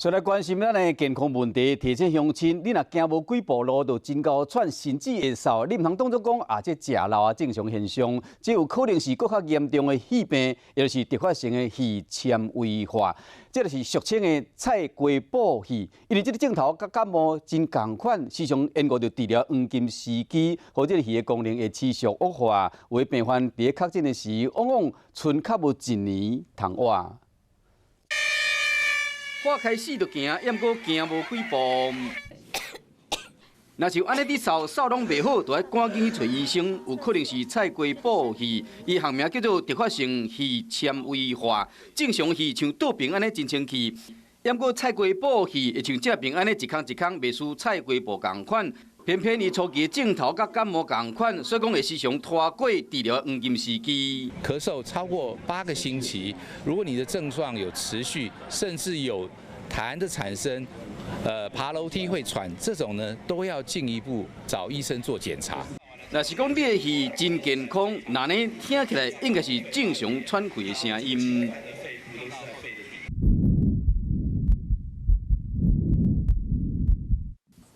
再來關心咱的健康問題，提醒鄉親，你若行無幾步路就真夠喘，甚至會嗽，你毋通當作講啊，這食老啊正常現象，這有可能是閣較嚴重的肺病，也就是特發性的肺纖維化，這就是俗稱的菜瓜布肺。因為這个症頭佮感冒真仝款，時常延誤著治療黃金時機，予這个肺的功能會持續惡化，有的病患佇咧確診的時，往往賰較無一年通活。我開始就行，毋過行無幾步。若是按呢佇嗽嗽攏袂好，就愛趕緊去揣醫生，有可能是菜瓜布肺，伊學名叫做特發性肺纖維化。正常肺像倒爿按呢真清氣，毋過菜瓜布肺會像這爿按呢一空一空，袂輸菜瓜布仝款。偏偏伊初期的症頭佮感冒仝款，所以講會時常拖過治療黃金時機。咳嗽超過8個星期，如果你的症狀有持續，甚至有痰的產生，爬樓梯會喘，這種呢都要進一步找醫生做檢查。若是講你的肺真健康，那呢聽起來應該是正常喘氣的聲音。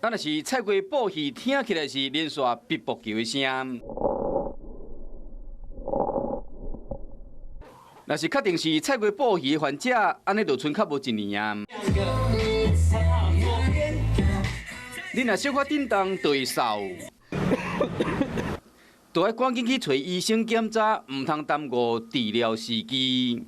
啊，若是菜瓜布肺，聽起來是連續逼爆球的聲。若是確定是菜瓜布肺的患者，按呢就賰較無一年啊。你若小可震動就會嗽，就愛趕緊去揣醫生檢查，毋通耽誤治療時機。